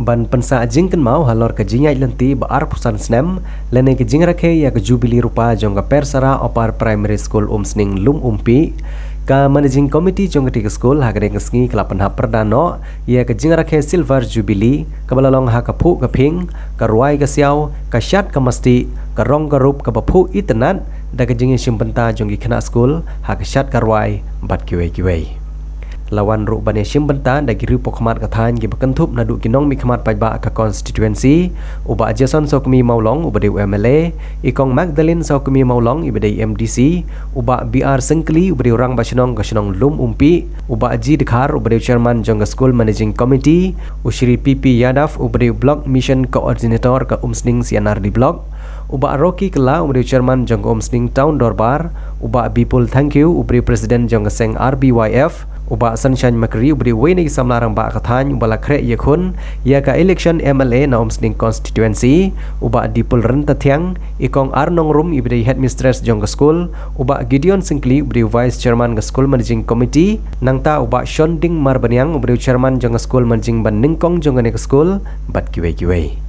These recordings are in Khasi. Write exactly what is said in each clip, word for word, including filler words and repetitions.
Ban pynsah jingkynmaw halor ka jingïaid lynti ba arphew san snem lane ka jingrakhe ïa ka Jubilee Rupa jong ka Persara Upper Primary School Umsning Lum Umpi, ka Managing Committee jong katei ka skul ha kane ka sngi ka la pynhap pyrda noh ïa ka jingrakhe Silver Jubilee kaba la long ha ka phuh ka phieng, ka rwai ka siaw, ka shad ka masti, ka rong ka rup kaba phuh itynnad da ka jingïashim bynta jong ki khynnah skul ha ka shad ka rwai bad kiwei kiwei. La wan ruh ban ïashim bynta da ki riewpawkhmat ka thaiñ kiba kynthup naduh ki nongmihkhmat paidbah ka constituency, u Bah Jason Sawkmie Mawlong uba dei u M L A, i Kong Magdalene Sawkmie Mawlong iba dei M D C, u Bah B R Syngkli uba dei u Rangbah Shnong ka shnong Lum Umpi, u Bah G Dkhar uba dei u Chairman jong ka School Managing Committee, u Shri P P Yadav uba dei u Block Mission Coordinator ka Umsning C and R D Block, u Bah Rocky Kylla uba dei u Chairman jong ka Umsning Town Dorbar, u Bah Bipul Thangkhiew uba dei u President jong ka seng R B Y F, u Bah Sunshine Makri uba dei uwei na ki samla rangbah ka thaiñ uba la khreh ïakhun ïa ka election M L A na Umsning constituency, u Bah Dipul Ryntathiang, i Kong R Nongrum iba dei headmistress jong ka skul, u Bah Gideon Syngkli uba dei u Vice Chairman ka School Managing Committee, nangta u Bah Shonding Marbaniang uba dei u Chairman jong ka School Managing Ban Nyngkong jong kane ka skul, bad kiwei kiwei.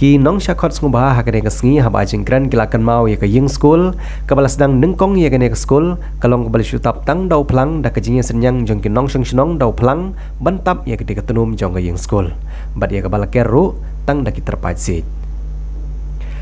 Ki nongshah khot sngewbha ha kane ka sngi haba jingkren ki la kynmaw ïa ka ïing skul kaba la sdang nyngkong ïa kane ka skul, ka long kaba la shu tap tang da u phlang da ka jingïasynñiang jong ki nongshong shnong da u phlang ban tap ïa katei ka tnum jong ka ïing skul bad ïa kaba la ker ruh tang da ki tyrpaid siej.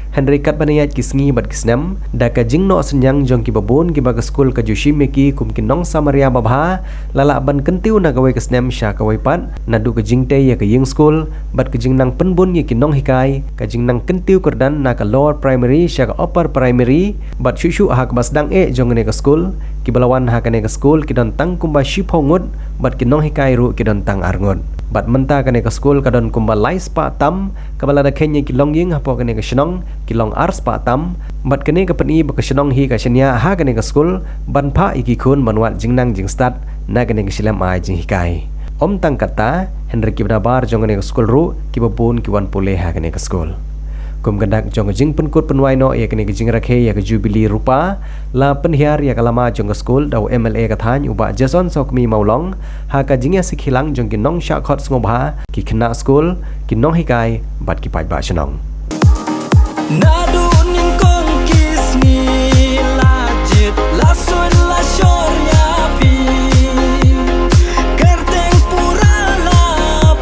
Hynrei katba ïaid ki sngi bad ki snem, da ka jingnoh synñiang jong kiba bun kiba ka skul ka ju shim ïa ki kum ki nongsamaria babha, la lah ban kyntiew na kawei ka snem sha kawei pat, naduh ka jingtei ïa ka ïing skul bad ka jingnang pynbun ïa ki nonghikai, ka jingnang kyntiew kyrdan na ka lower primary sha ka upper primary, bad shuh shuh ha kaba sdang eh jong kane ka skul, kiba la wan ha kane ka skul ki don tang kumba shiphew ngut bad ki nonghikai ruh ki don tang ar ngut. Bad mynta kane ka skul ka don kumba lai spah tam, kaba lada kheiñ ïa ki longïing hapoh kane ka shnong ki long ar spah tam, bad kane ka pyni ba ka shnong hi ka shaniah ha kane ka skul ban phah ïa ki khun ban wad jingnang jingstad na kane ka shlem ai jinghikai. Ym tang katta, hynrei kiba nabar jong kane ka skul ruh kiba bun ki wan pule ha kane ka skul. Kum ka dak jong ka jingpynkut pynwai noh ïa kane ka jingrakhe ïa ka Jubilee Rupa, la pynhiar ïa ka lama jong ka skul da u M L A ka thaiñ u Bah Jason Sawkmie Mawlong, ha ka jingïasikhilang jong ki nongshah khot sngewbha, ki khynnah skul, ki nonghikai bad ki paidbah shnong. Naduh nyngkong ki sngi la jied la suid la shor ïa phi. Kyrteng pura la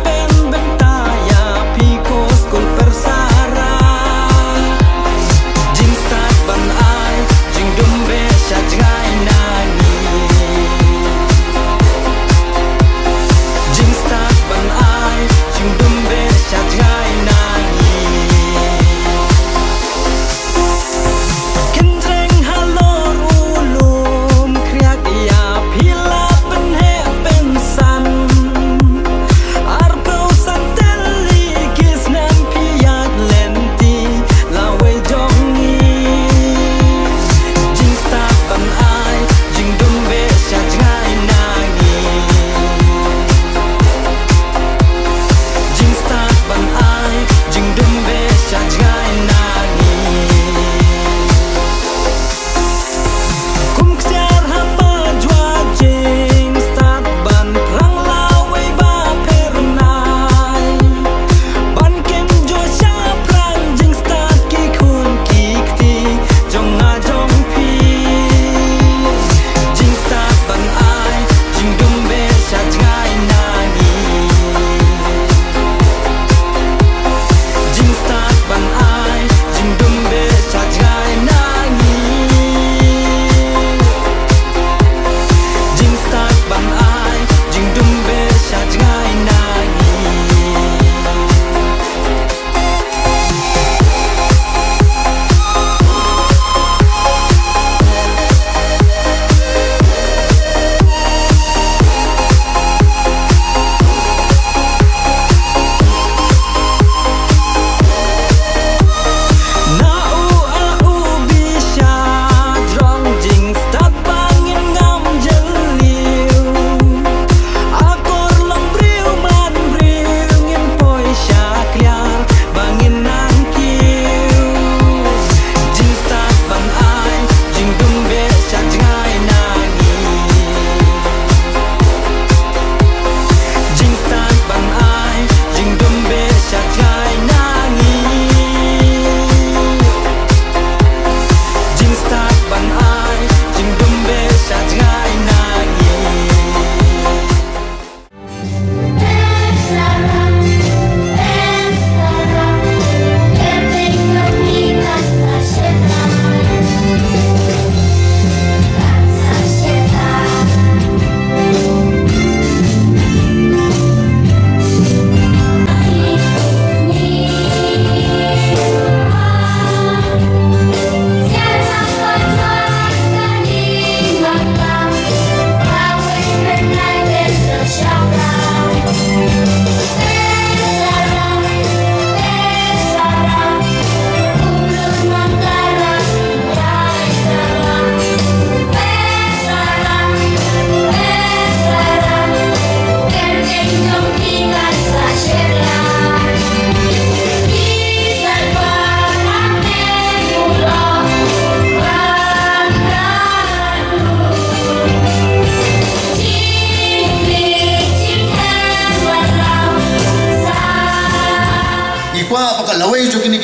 pynbynta ïa phi ko skul Persara. Jingstad ban ai jingdum beit sha jngai na ngi. Jingstad ban ai jingdum beit sha jngai na ngi.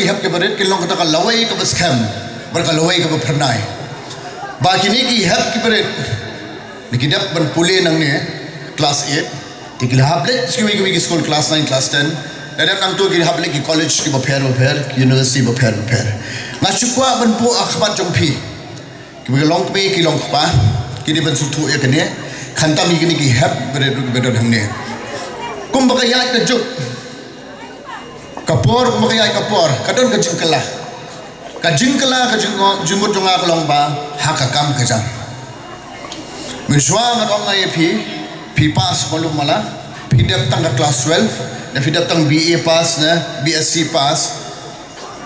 ki hep ki barit ki long kata ka lawei kaba skhem bad ka lawei kaba phyrnai. Ba kine ki hep ki barit, ne ki dep ban pule nangne class eight, te ki la hap leit sha kiwei kiwei ki skul class nine, class ten. Lada dep nangta ki la hap leit ki college kiba pher bapher, ki university bapher bapher. Nga shu kwah ban buh ha khmat jong phi, kiba long kmie ki long kpa, ki dei ban sngewthuh ïa kane. Khamtam ïa kine ki hep barit ruh kiba don hangne. Kumba ka ïaid ka juk, ka por, kumba ka ïaid ka por, ka don ka jingkylla. Ka jingkylla, ka jing, jingmut jong nga ka long ba ha ka kam ka jam. Mynshuwa nga ong ïa phi, phi pass malu mala, phi dep tang ka class twelve, ne phi dep tang B A pass, ne B S C pass.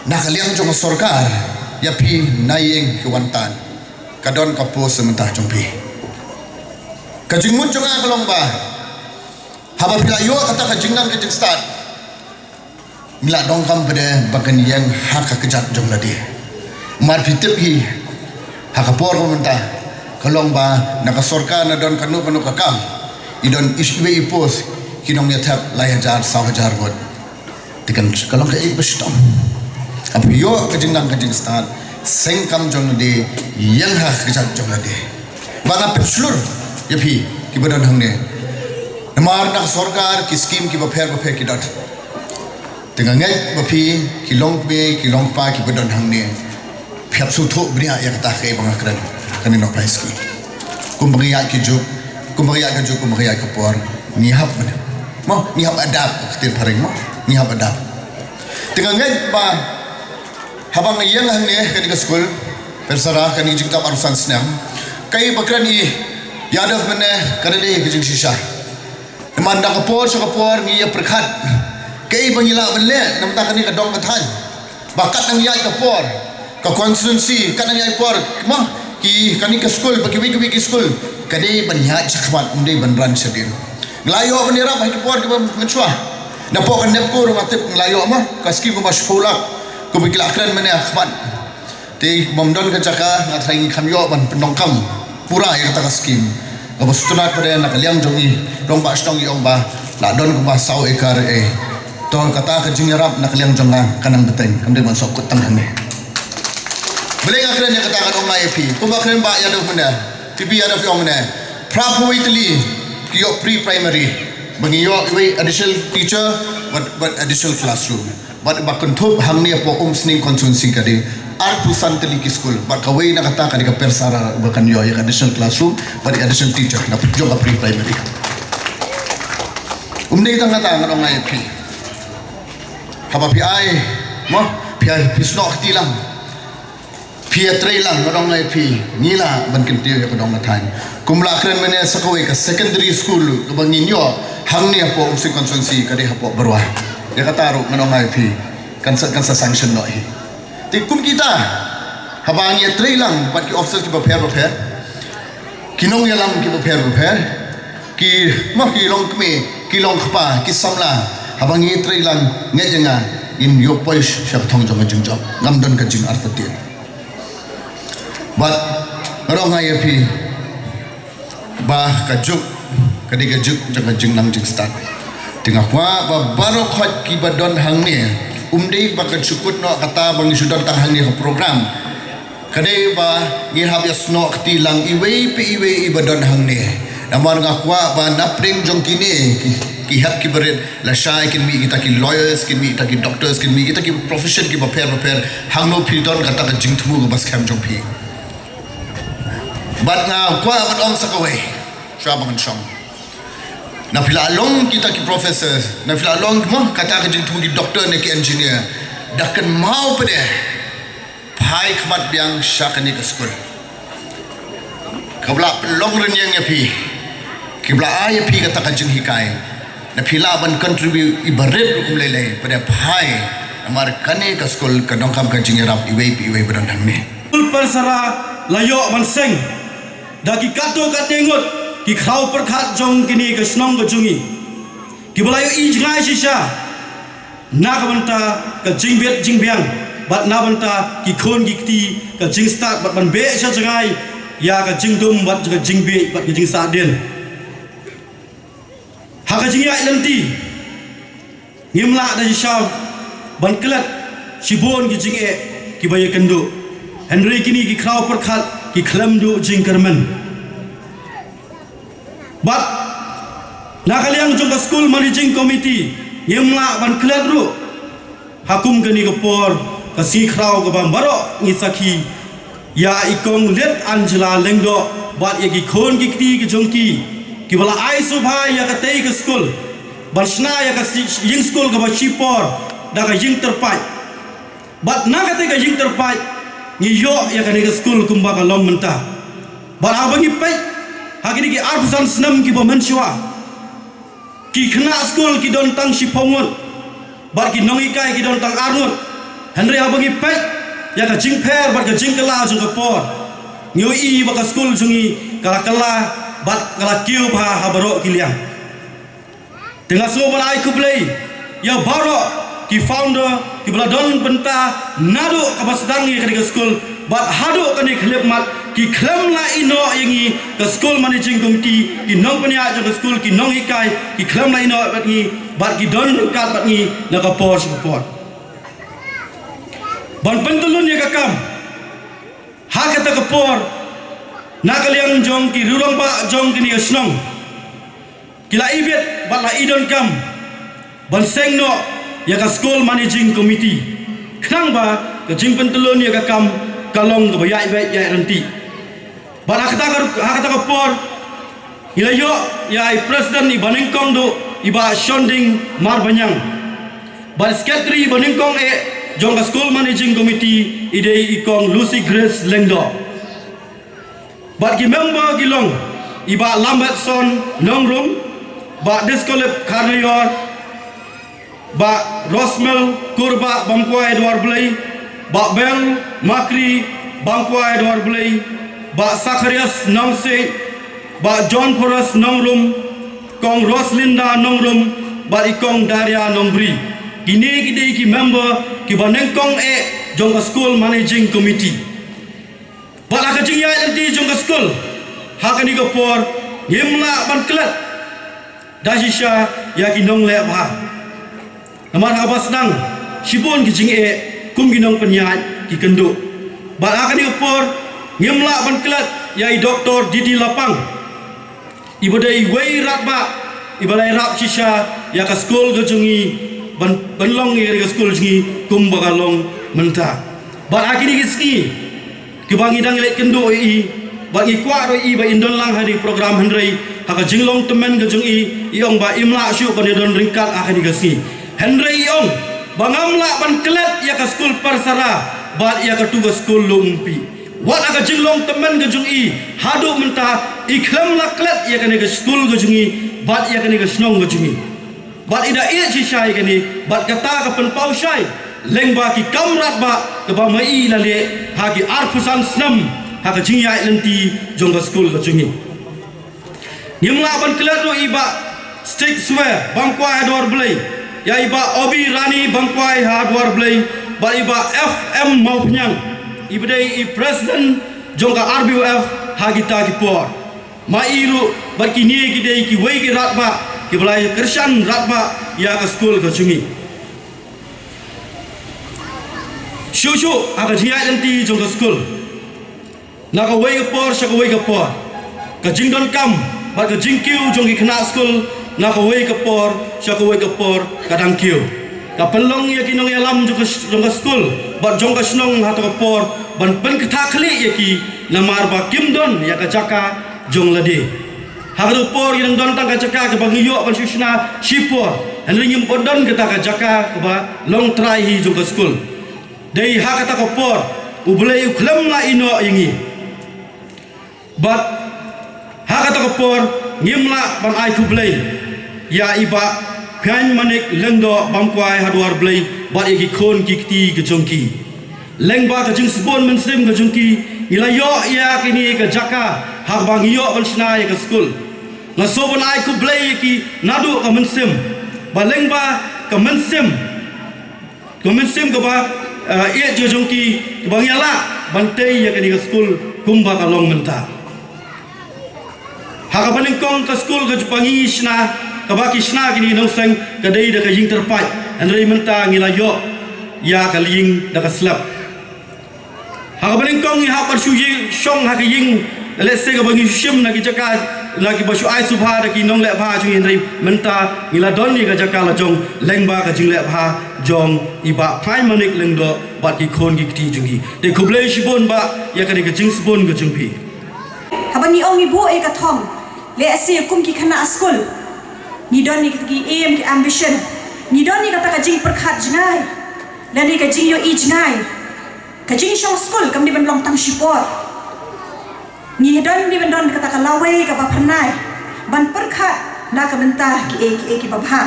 Na ka liang jong ka sorkar, ïa phi na ïing ki wan tan. Ka don ka post mynta jong phi. Ka jingmut jong nga ka long ba haba phi la ïoh kata ka jingnang ka jingstad, ngi la donkam pat de ba kan ïeng ha ka kjat jong lade. Mar phi tip hi, ha ka por mynta, ka long ba na ka sorkar na don kano kano ka kam, i don iwei i post, ki nongïathep lai hajar saw hajar ngut. Te kan ka long kaei ba shitom. Haba ïoh ka jingnang ka jingstad, seng kam jong lade, ïeng ha ka kjat jong lade. Ba nga pynshlur ïa phi kiba don hangne. Namar na ka sorkar ki skim kiba pher bapher ki don. Te nga ngeit ba phi ki long kmie ki long kpa kiba don hangne, phi hap sngewthuh bniah ïa kata kaei ba nga kren. Kane nongpai skim. Kumba ngi ïaid ka juk, kumba ngi ïaid ka juk, kumba ngi ïaid ka por, ngi hap ban, mo, ngi hap adapt, ka ktien phareng, mo, ngi hap adapt. Te nga ngeit ba haba nga ïeng hangne kane ka skul Persara, kane ka jingtap arphew san snem, kaei ba kren i Yadav mynne ka dei ka jingshisha. Namar na ka por sha ka por ngi ïa pyrkhat kaei ba ngi lah ban leh na bynta kane ka dong ka thaiñ. Ba katba ngi ïaid ka por, ka constituency, katba ngi ïaid por, mo, ki, kane ka skul, ba kiwei kiwei ki skul, ka dei ban ïaid shakhmat, ym dei ban ran shadien. Ngi la ïoh ban ïarap ha ki por kiba mynshuwa. Napoh ka NEEPCO ruh nga tip ngi la ïoh, mo, ka skim kaba shiphew lak, kaba ki la kren mynne ha khmat. Te bym don ka jaka, nga tharai ngi kham ïoh ban pyndonkam pura ïa kata ka skim. Kaba sngewtynnat pat de na ka liang jong ngi, rangbah shnong i ong ba la don kumba saw ekar eh. To kata ka jingïarap na ka liang jong nga ka nang bteng, kam dei ban sngewkut tang hangne. Balei nga kren ïa kata, ka ong nga ïa phi, kumba kren Bah Yadav mynne, P P Yadav i ong mynne, phra phew wei tylli ki ïoh pre primary ba ngi ïoh iwei additional teacher bad, bad additional classroom. Bad ba kynthup hangne hapoh Umsning constituency ka dei arphew san tylli ki skul. Bad kawei na kata ka dei ka Persara ba kan ïoh ïa ka additional classroom bad ïa additional teacher na jong ka pre primary. Ym dei tang kata, ngan ong nga ïa phi, haba phi ai, mo, phi ai, phi snoh kti lang, phi ïatrei lang, ngan ong nga ïa phi, ngi lah ban kyntiew ïa ka dong ka thaiñ. Kum la kren mynne, sa kawei ka secondary school kaba ngin ïoh hangne hapoh Umsning constituency ka dei hapoh Barwa. Ïa kata ruh ngan ong nga ïa phi, kan sa, kan sa sanction noh hi. Te kum kita, haba ngi ïatrei lang bad ki officer kiba pher bapher, ki nongïalam kiba pher bapher, ki, mo, ki long kmie, ki long kpa, ki samla, haba ngi ïatrei lang, ngeit ïa nga, ngin ïoh poi sha ka thong jong ka jingjop. Ngam don ka jingartatien. Bad ngan ong nga ïa phi ba ka juk ka dei ka juk jong ka jingnang jingstad. Te nga kwah ba baroh khoit kiba don hangne, ym dei ba kan shu kut noh kata ba ngi shu don tang hangne ha program. Ka dei ba ngi hap ïa snoh kti lang iwei pa iwei iba don hangne. Namar nga kwah ba na pdeng jong kine ki, ki hep ki barit, lashai kin mih kita ki lawyers, kin mih kita ki doctors, kin mih kita ki profession kiba pher bapher, hangno phi don kata ka jingthmu kaba skhem jong phi. Bad nga kwah ban ong sa kawei, shuwa ba ngan shong. Na phi la long kita ki professor, na phi la long, mo, kata ka jingthmu ki doctor ne ki engineer, da kynmaw pat de, phai khmat biang sha kane ka skul. Kaba la pynlong rynïeng ïa phi, kiba la ai ïa phi kata ka jinghikai, na phi lah ban contribute iba rit ruh ym lei lei, pat de phai, namar kane ka skul ka donkam ka jingïarap iwei pa iwei ba don hangne. Skul Persara la ïoh ban seng da ki katto katne ngut ki khraw pyrkhat jong kine ka shnong ka jong ngi, kiba la ïohi jngai shisha na ka bynta ka jingbit jingbiang bad na bynta ki khun ki kti, ka jingstad bad ban beh sha jngai ïa ka jingdum bad ka jingbieit bad ka jingsahdien. Ha ka jingïaid lynti, ngim lah da shisha ban klet Shibun ki jingeh kiba ïakynduh, hynrei kine ki khraw pyrkhat ki khlem duh jingkyrmen. Bad na ka liang jong ka School Managing Committee ngim lah ban klet ruh. Ha kum kane ka por, ka sngi khraw kaba baroh ngi sakhi ïa i Kong Lit Angela Lyngdoh bad ïa ki khun ki kti ki jong ki, kiba la ai sngewbha ïa katei ka skul ban shna ïa ka ïing skul kaba shipor da ka ïing tyrpait. Bad na katei ka ïing tyrpait ngi ïoh ïa kane ka skul kumba ka long mynta. Bad haba ngi peit ha kine ki arphew san snem kiba mynshuwa, ki khynnah skul ki don tang shiphew ngut bad ki nonghikai ki don tang ar ngut. Hynrei haba ngi peit ïa ka jingpher bad ka jingkylla jong ka por, ngi ïohi ba ka skul jong ngi ka la kylla bad ka la kiew bha ha baroh ki liang. Te nga sngewbha ban ai khublei ïa baroh ki founder kiba la don bynta naduh kaba sdang ïa kane ka skul bad haduh kane ka khyllipmat, ki khlem la ïehnoh ïa ngi ka School Managing Committee, ki nongpynïaid jong ka skul, ki nonghikai, ki khlem la ïehnoh bad ngi bad ki don ryngkat bad ngi na ka por sha ka por. Ban pyntyllun ïa ka kam ha kata ka por, na ka liang jong ki rangbah jong kane ka shnong, ki la ibit bad la idonkam ban seng noh ïa ka School Managing Committee, khnang ba ka jingpyntyllun ïa ka kam ka long kaba ïaid beit ïaid ryntih. Bad ha kata ka, ha kata ka por ngi la ïoh ïa i President iba nyngkong duh, i Bah Shonding Marbaniang. Bad Secretary iba nyngkong eh jong ka School Managing Committee i dei i Kong Lucy Grace Lyngdoh. Bad ki member ki long i Bah Lambertson Nongrum, Bah Discolip Kharnaior, Bah Rosmel Kurbah Bamkwai Dwarblei, Bah Bel Makri Bamkwai Dwarblei, Bah Zacharias Nongsiej, Bah John Forrest Nongrum, Kong Roslinda Nongrum, bad i Kong Daria Nongbri. Kine ki dei ki member kiba nyngkong eh jong ka School Managing Committee. Bad ha ka jingïaid lynti jong ka skul ha kane ka por, ngim lah ban klet da shisha ïa ki nongleh bha. Namar ha kaba sdang shibun ki jingeh kum ki nongpynïaid ki kynduh. Bad ha kane ka por ngim lah ban klet ïa i Doktor D T Lapang, iba dei iwei i rangbah iba la ïarap shisha ïa ka skul ka jong ngi ban, ban long ïa ka skul jong ngi kumba ka long mynta. Bad ha kine ki sngi kiba ngi dang leit kynduh ïa i bad ngi kwah ruh ïa i ba in don lang ha kane ka program, hynrei ha ka jinglong tymmen ka jong i, i ong ba im lah shuh ban ïadon ryngkat ha kane ka sngi. Hynrei i ong ba ngam lah ban klet ïa ka skul Pyrsara bad ïa katu ka skul Lum Umpi. Wat ha ka jinglong tymmen ka jong i, haduh mynta i khlem la klet ïa kane ka skul ka jong i bad ïa kane ka shnong ka jong i. Bad i da ïeit shisha ïa kane, bad kata ka pynpaw shai lyngba ki kam rangbah kaba ma i la leh ha ki arphew san snem ha ka jingïaid lynti jong ka skul ka jong i. Ngim lah ban klet ruh ïa i Bah Stick Swer Bamkwai Hador Blei, ïa i Bah Obi Rani Bamkwai Hador Blei, bad i Bah F M Mawphniang, iba dei i president jong ka R B U F ha kita ki por. Ma i ruh bad kine ki dei kiwei ki rangbah kiba la kyrshan rangbah ïa ka skul ka jong i. Shuh shuh ha ka jingïaid lynti jong ka skul, na kawei ka por sha kawei ka por, ka jingdonkam bad ka jingkiew jong ki khynnah skul na kawei ka por sha kawei ka por ka dang kiew. Ka pynlong ïa ki nongïalam jong ka, jong ka skul bad jong ka shnong ha kata ka por ban pynkthah khlieh ïa ki, namar ba kim don ïa ka jaka jong lade. Ha kata ka por ngi dang don tang ka jaka kaba ngi ïoh ban shu shna shipor, hynrei ngim pat don kata ka jaka kaba long trai hi jong ka skul. Dei ha kata ka por U Blei u khlem la ïehnoh ïa ngi. Bad ha kata ka por ngim lah ban ai khublei ïa i Bah Phaiñ Manik Lyngdoh Bamkwai Hador Blei bad ïa ki khun ki kti ki jong ki. Lyngba ka jingsbun mynsiem ka jong ki, ngi la ïoh ïa kane ka jaka ha kaba ngi ïoh ban shna ïa ka skul. Nga sngewbha ban ai khublei ïa ki naduh ka mynsiem, ba lyngba ka mynsiem, ka mynsiem kaba, eh, ïeit ka jong ki, kaba ngi la lah ban tei ïa kane ka skul kumba ka long mynta. Ha kaba nyngkong ka skul kaba ngi shna, kaba ki shna kine ki nongseng, ka dei da ka ïing tyrpait. Hynrei mynta ngi la ïoh ïa ka ïing da ka slab. Ha kaba nyngkong ngi hap ban shu ïing shong ha ka ïing, lehse kaba ngi shu shim na ki jaka, na kiba shu ai sngewbha da ki nongleh bha jong ngi, hynrei mynta ngi la don ïa ka jaka la jong lyngba ka jingleh bha jong i Bah Phaimanik Lyngdoh bad ki khun ki kti jong ngi. Te khublei shibun Bah ïa kane ka jingsbun ka jong phi. Haba ngi ong ngi buh ïa ka thong, lehse kum ki khynnah skul, ngi don ïa kita ki aim ki ambition, ngi don ïa kata ka jingpyrkhat jngai, lane ka jingïohi jngai. Ka jingshong skul kam dei ban long tang shipor. Ngi don, dei ban don kata ka lawei kaba phyrnai ban pyrkhat na ka bynta kiei kiei kiba bha.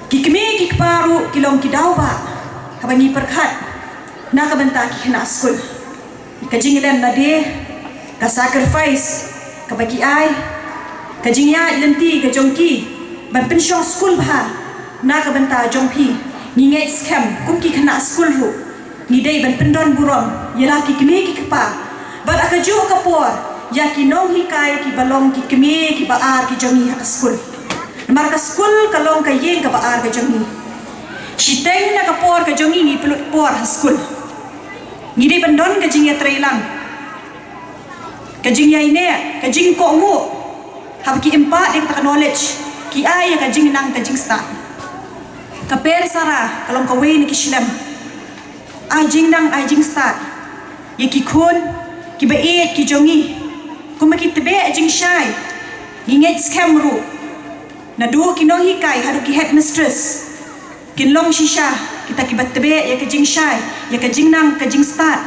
Ki kmie ki kpa ruh ki long ki daw bah haba ngi pyrkhat na ka bynta ki khynnah skul. Ka jinglen lade, ka sacrifice kaba ki ai, ka jingïaid lynti ka jong ki ban pynshong skul bha na ka bynta jong phi. Ngi ngeit skhem kum ki khynnah skul ruh ngi dei ban pyndon burom ïa la ki kmie ki kpa bad ha kajuh ka por ïa ki nonghikai kiba long ki kmie kiba ar ki jong ngi ha ka skul. Namar ka skul ka long ka ïing kaba ar ka jong ngi. Shiteng na ka por ka jong ngi ngi pynlut por ha skul. Ngi dei ban don ka jingïatreilang, ka jingïaineh, ka jingkohnguh. Haba ki impartial ïa kata ka knowledge, ki ai ïa ka jingnang ka jingstad. Ka Persara ka long kawei na ki shlem ai jingnang ai jingstad ïa ki khun kiba ïeit ki jong ngi. Kumba ki tbeh jingshai, ngi ngeit skhem ruh naduh ki nonghikai haduh ki headmistress kin long shisha kita kiba tbeh ïa ka jingshai, ïa ka jingnang ka jingstad,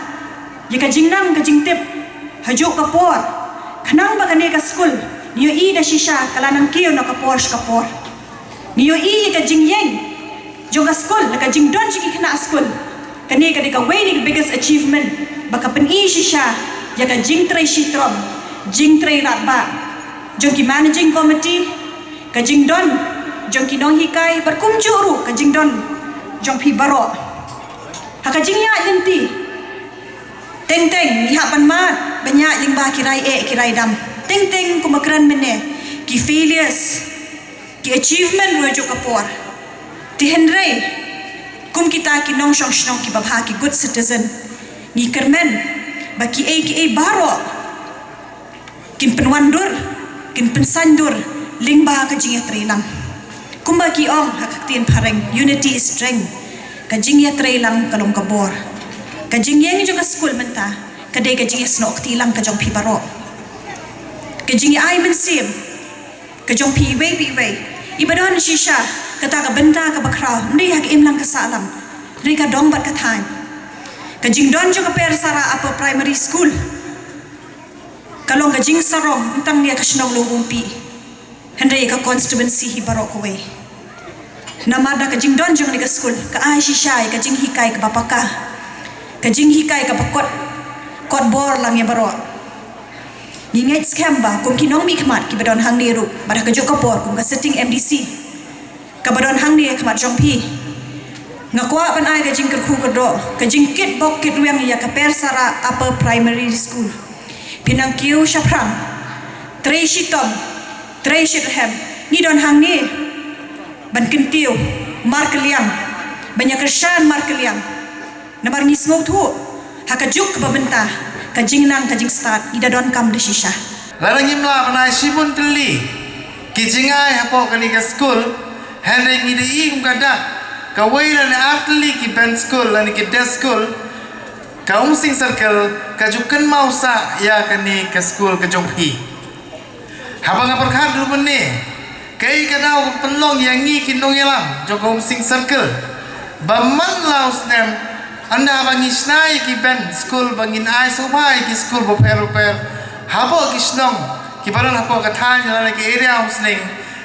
ïa ka jingnang ka jingtip hajuh ka por. Khnang ba kane ka skul ngi ïohi da shisha ka la nang kiew na ka por sha ka por. Ngi ïohi ïa ka jingïeng jong ka skul, ka jingdon jong ki khynnah skul. Kane ka dei kawei na ki biggest achievement ba ka pyni shisha ïa ka jingtrei shitom, jingtrei radbah jong ki managing committee, ka jingdon jong ki nonghikai bad kumjuh ruh ka jingdon jong phi baroh. Ha ka jingïaid lynti, teng teng ngi hap ban mad ban ïaid lyngba ki rai eh ki rai dam. Teng teng kumba kren mynne, ki failures, ki achievement ruh hajuh ka por. Te hynrei kum kita ki nongshong shnong kiba bha, ki good citizen, ngi kyrmen ba kiei kiei baroh kin pynwandur, kin pynsaindur lyngba ka jingïatreilang. Kumba ki ong ha ka ktien phareng, unity is strength. Ka jingïatreilang ka long ka bor. Ka jingïeng jong ka skul mynta ka dei ka jingïasnoh kti lang ka jong phi baroh, ka jingïai mynsiem ka jong phi iwei pa iwei. Iba don shisha kata ka bynta kaba khraw, ym dei ha ka imlang ka sahlang, hynrei ka dong bad ka thaiñ. Ka jingdon jong ka Persara Upper Primary School ka long ka jingsarong ym tang ïa ka shnong Lawbumpi, hynrei ïa ka constituency hi baroh kawei. Namar da ka jingdon jong kane ka skul ka ai shisha ïa ka jinghikai kaba paka, ka jinghikai kaba kot, kot bor lang ïa baroh. Ngi ngeit skhem ba kum ki nongmihkhmat kiba don hangne ruh, bad ha kajuh ka por kum ka sitting M D C kaba don hangne ha khmat jong phi, nga kwah ban ai ka jingkyrkhu kyrdoh, ka jingkit bok kit rwiang ïa ka Persara Upper Primary School. Phin nang kiew shaphrang, trei shitom, trei shitrhem. Ngi don hangne ban kyntiew markylliang, ban ïakyrshan markylliang. Namar ngi sngewthuh ha ka juk kaba mynta ka jingnang ka jingstad ngi da donkam da shisha. Lada ngim lah ban ai shibun tylli ki jingai hapoh kane ka skul, hynrei ngi da ïohi kum ka dak kawei lane ar tylli ki bench skul lane ki desk skul, ka Umsning Circle ka ju kynmaw sah ïa kane ka skul ka jong phi. Haba nga pyrkhat ruh mynne, kaei ka daw ka pynlong ïa ngi ki nongïalam jong ka Umsning Circle ba man la u snem, ynda haba ngi shna ïa ki bench skul ba ngin ai sngewbha ïa ki skul bapher bapher hapoh ki shnong kiba don hapoh ka thaiñ lane ka area Umsning,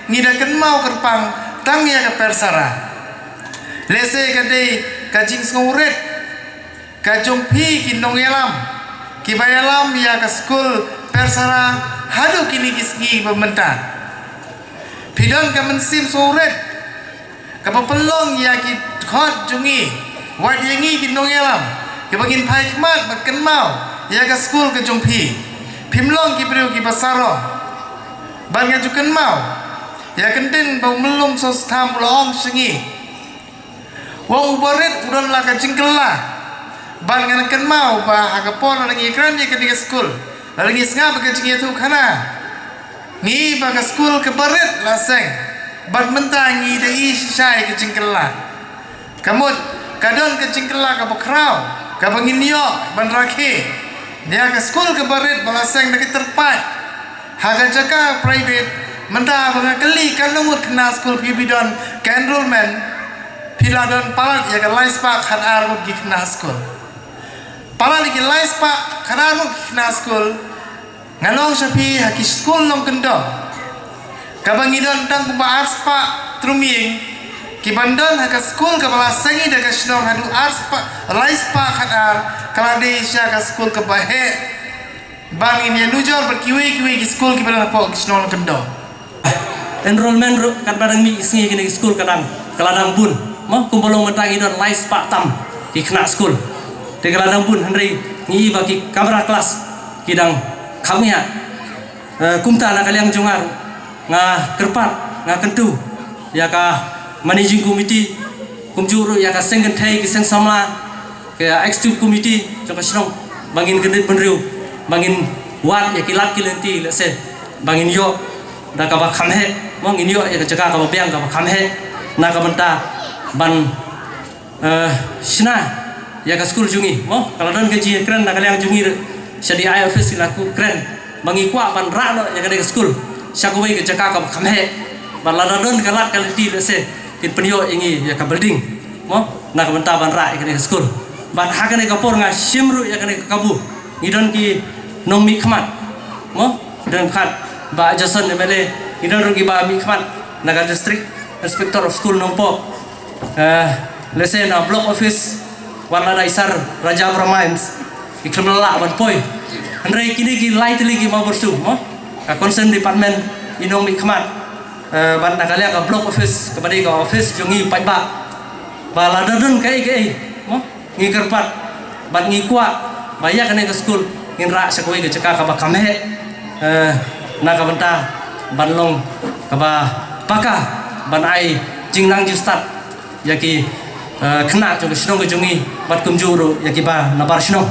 ngi da kynmaw kyrpang tang ïa ka Persara. Lehse ka dei ka jingsngewrit ka jong phi ki nongïalam kiba ïalam ïa ka skul Persara haduh kine ki sngi ba mynta. Phi don ka mynsiem sngewrit kaba pynlong ïa ki khot jong ngi, wat ïa ngi ki nongïalam, kiba ngin phai khmat bad kynmaw ïa ka skul ka jong phi. Phim long ki briew kiba sarong. Bad nga ju kynmaw ïa ka ktien ba u Myllung Songstham u la ong sha ngi, Pop u barit u don la ka jingkylla. Bad ngan kynmaw ba ha ka por la ngi kren ïa kane ka skul, la ngi sngap ka jingïathuhkhana, ngi ba ka skul ka barit la seng. Bad mynta ngi da i shisha ïa ka jingkylla. Ka mut ka don ka jingkylla kaba khraw kaba ngin ïoh ban rakhe ïa ka skul ka barit ba la seng da ka tyrpad ha ka jaka private. Mynta ba nga kylli katno ngut khynnah skul phi bi don ka enrollment, phi la don palat ïa ka lai spah khatar ngut ki khynnah skul. Palat ïa ki lai spah khatar ngut ki khynnah skul. Nga ong sha phi, ha ki skul nongkyndong kaba ngi don tang kumba ar spah trum ïing, ki ban don ha ka skul kaba la seng da ka shnong haduh ar spah, lai spah khatar, ka la dei shisha ka skul kaba heh. Ba ngin ïa nujor bad kiwei kiwei ki skul kiba don hapoh ki shnong nongkyndong. Enrollment ruh katba dang mih ki sngi kine ki skul ka dang, ka la dang bun. Mo, kumba long mynta ngi don lai spah tam ki khynnah skul. Te ka la dang bun, hynrei ngi i ba ki kamra klas ki dang kham ïa. Eh, kumta na ka liang jong nga ruh nga kyrpad, nga kyntu ïa ka managing committee, kumjuh ruh ïa ka seng kynthei, ki seng samla, ka executive committee jong ka shnong, ba ngin kyndit bynriew, ba ngin wad ïa ki lad ki lynti, lehse ba ngin ïoh da kaba kham heh, mo, ngin ïoh ïa ka jaka kaba biang kaba kham heh, na ka bynta ban, eh, shna ïa ka skul jong ngi, mo. Ka la don ka jingkren na ka liang jong ngi ruh sha D I office, la ku kren ba ngi kwah ban rah noh ïa kane ka skul sha kawei ka jaka kaba kham heh. Bad lada don ka lad ka lynti, lehse kin pynïoh ïa ngi ïa ka building, mo, na ka bynta ban rah ïa kane ka skul. Bad ha kane ka por nga shim ruh ïa kane ka kabu. Ngi don ki nongmihkhmat, mo, don khmat Bah Jason M L A, ngi don ruh ki ba mihkhmat na ka District Inspector of School Nongpoh. Eh, lehse na block office, wat lada i Sir Raja Brahma, ki khlem lah ban poi. Hynrei kine ki lai tylli ki Mawbyrsu, mo, ka concern department i nongmihkhmat, eh, bad na ka liang ka block office, kaba dei ka office jong ngi paidbah. Ba lada don kaei kaei, mo, ngi kyrpad bad ngi kwah ba ïa kane ka skul ngin rah sha kawei ka jaka kaba kham heh, eh, na ka bynta ban long kaba paka, ban ai jingnang jingstad ïa ki, eh, khynnah jong ka shnong ka jong ngi, bad kumjuh ruh ïa ki ba na bar shnong.